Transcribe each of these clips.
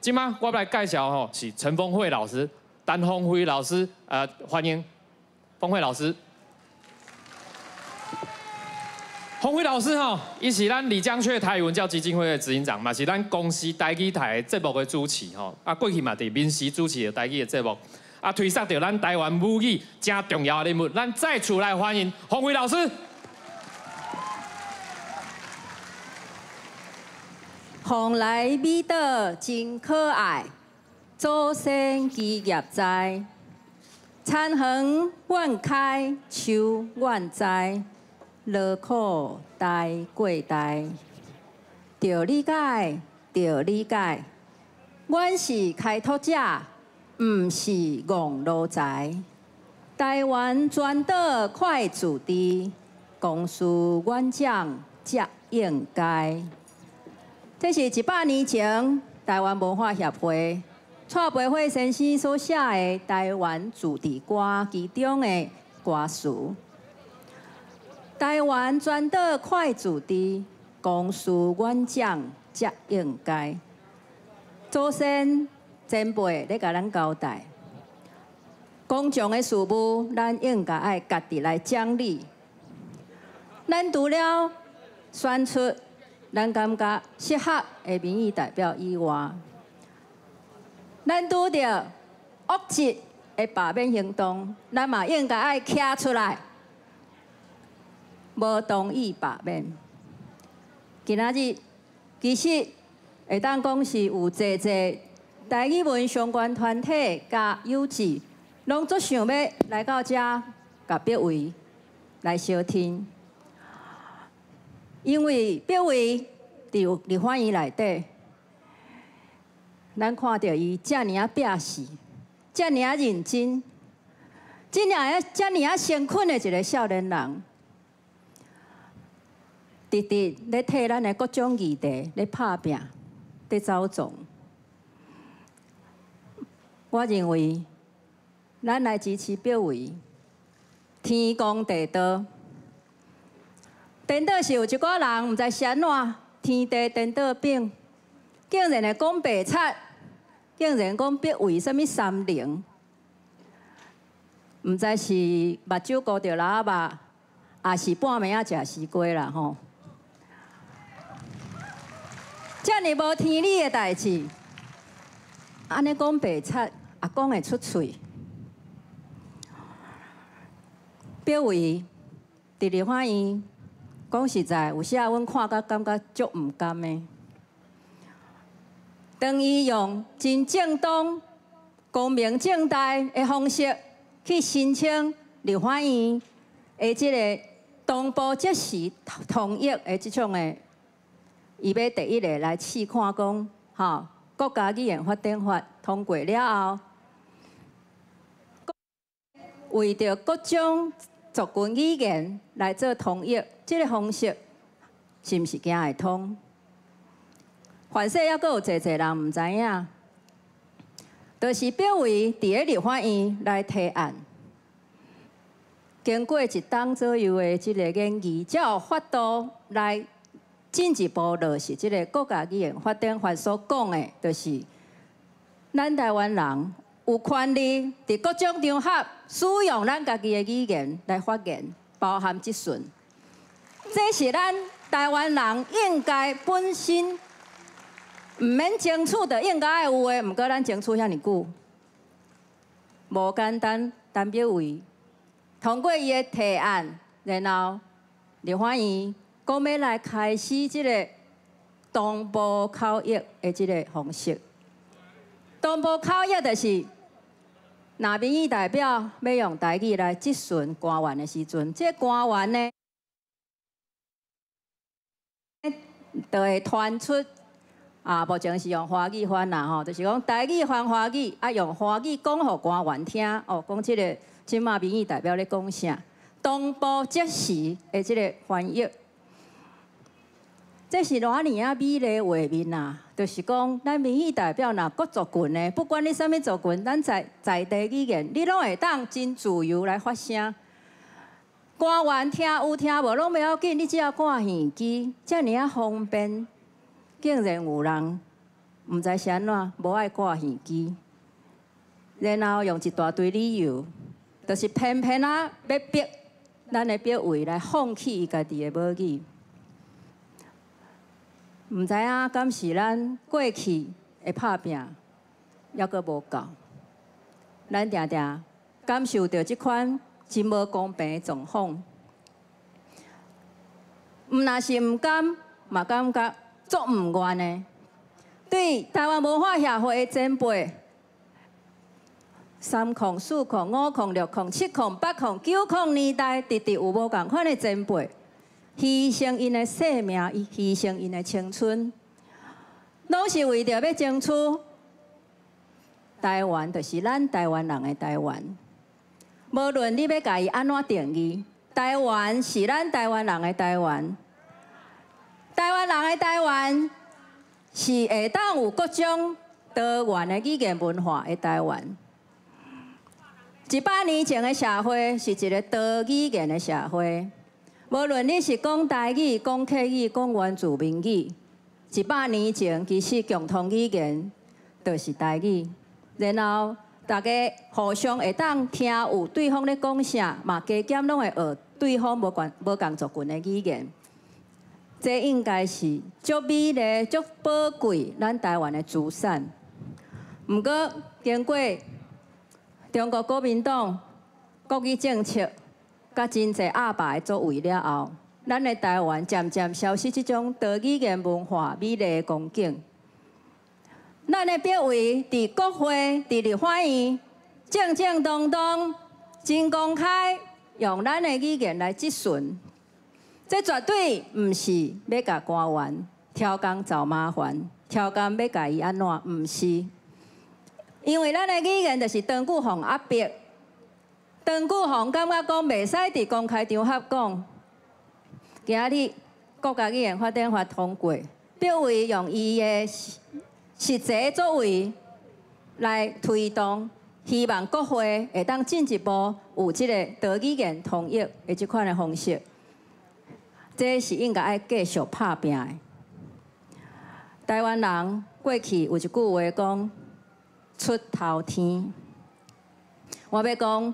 這馬我來介紹吼是陳峰慧老師，陳峰慧老師，歡迎峰慧老師。峰慧老師吼，伊是咱李江雀台語文教基金會的執行長，嘛是咱公視台語台的節目的主持吼。啊，過去嘛佇民視主持的台語的節目，啊，推捒著咱台灣母語誠重要的人物，咱再次來歡迎峰慧老師。蓬萊美島真可愛，祖先基業在，田園願開，樹願栽，勞苦代過代，著理解，著理解，阮是開拓者，毋是戇奴才。台灣全島快自治，公事阮講才應該。這是100年前台灣文化協會蔡培慧先生所寫的《台灣自治歌》其中的歌詞。台灣全島快自治，公事阮講才應該。祖先前輩咧共咱交代，公眾的事務，咱應該愛家己來整理。咱除了選出咱感覺適合的民意代表以外，咱拄著惡質的罷免行動，咱嘛應該愛徛出來，無同意罷免。今仔日其實會當講是有濟濟台語文相關團體佮有志，攏足想欲來到遮共柏惟來相聽。因為柏惟佇立法院內底，咱看著伊遮爾仔拼死，遮爾仔認真，遮爾仔遮爾仔誠懇的一个少年人，直直咧替咱的各種議題咧拍拚，咧走創。我認為，咱來支持柏惟，天公地道。顛倒是有一寡人毋知是按怎，天地顛倒反，竟然會講白賊，竟然講柏惟啥物三靈，毋知是目睭糊著蜊仔肉，抑是半暝仔食西瓜啦吼。遮爾無天理的代誌，按呢講白賊也講會出喙。柏惟佇立法院。講實在，有時仔阮看甲感覺足毋甘的。當伊用真正當、光明正大的方式去申請立法院的這个同步即時通譯的這種的，伊欲第一个來試看講，吼，國家語言發展法通過了後，為著各種族群語言來做通譯，這个方式是毋是行會通？凡勢猶閣有濟濟人毋知影，就是柏惟佇咧立法院來提案，經過一冬左右的這个研議，才有法度來進一步落實這个國家語言發展法所講的，就是咱台灣人有權利佇各種場合使用咱家己的語言來發言，包含質詢。這是咱台灣人應該本身毋免爭取，就應該愛有的。毋過咱爭取遐爾久，無簡單。陳柏惟通過伊的提案，然後立法院講欲來開始這个同步口譯的這个方式。同步口譯就是，若民意代表欲用台語來質詢官員的時陣，這个官員呢，就會傳出啊，目前是用華語翻啦吼，就是講台語翻華語，啊用華語講予官員聽，哦，講這个這馬民意代表咧講啥，同步即時的這个翻譯。這是偌爾仔美麗畫面啊！就是講，咱民意代表若各族群的，不管你啥物族群，咱在在地語言，你攏會當真自由來發聲。官員聽有聽無攏袂要緊，你只要掛耳機，遮爾仔方便，竟然有人毋知是按怎，無愛掛耳機，然後用一大堆理由，就是偏偏仔欲逼咱的柏惟來放棄伊家己的母語。毋知影敢是咱過去的拍拚猶閣無夠，咱定定感受著這款真無公平的狀況。毋若是毋甘，嘛感覺足毋願的。對台灣文化協會的前輩，300405060789零年代，直直有無仝款的前輩，犧牲𪜶的性命，犧牲𪜶的青春，攏是為著欲爭取台灣，就是咱台灣人的台灣。無論你欲共伊按怎定義，台灣是咱台灣人的台灣。台灣人的台灣是會當有各種多元的語言文化的台灣。100年前的社會是一个多語言的社會，無論你是講台語、講客語、講原住民語，100年前其實共同語言就是台語，然後大家互相會當聽有對方咧講啥，嘛加減攏會學對方無仝無仝族群的語言。這應該是足美麗、足寶貴咱台灣的資產。毋過經過中國國民黨國語政策，佮真濟鴨霸的作為了後，咱的台灣漸漸消失這種多語言文化美麗的光景。咱的柏惟佇國會、佇立法院，正正當當、真公開，用咱的語言來質詢。這絕對毋是欲共官員刁工找麻煩，刁工欲共伊按怎？毋是，因為咱的語言就是長久予壓迫，長久予感覺講袂使佇公開場合講。今仔日國家語言發展法通過，柏惟用伊的實際作為來推動，希望國會會當進一步有這个多語言統一的這款的方式。這是應該愛繼續拍拚的。台灣人過去有一句話講：出頭天。我欲講，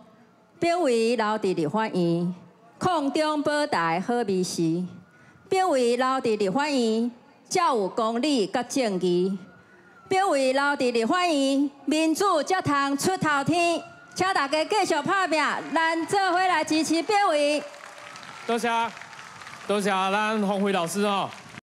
柏惟留佇立法院，空中保台好美事。柏惟留佇立法院，才有公理佮正義。柏惟留佇立法院，民主才通出頭天。請大家繼續拍拚，咱做伙來支持柏惟。多謝，多謝咱洪輝老師哦。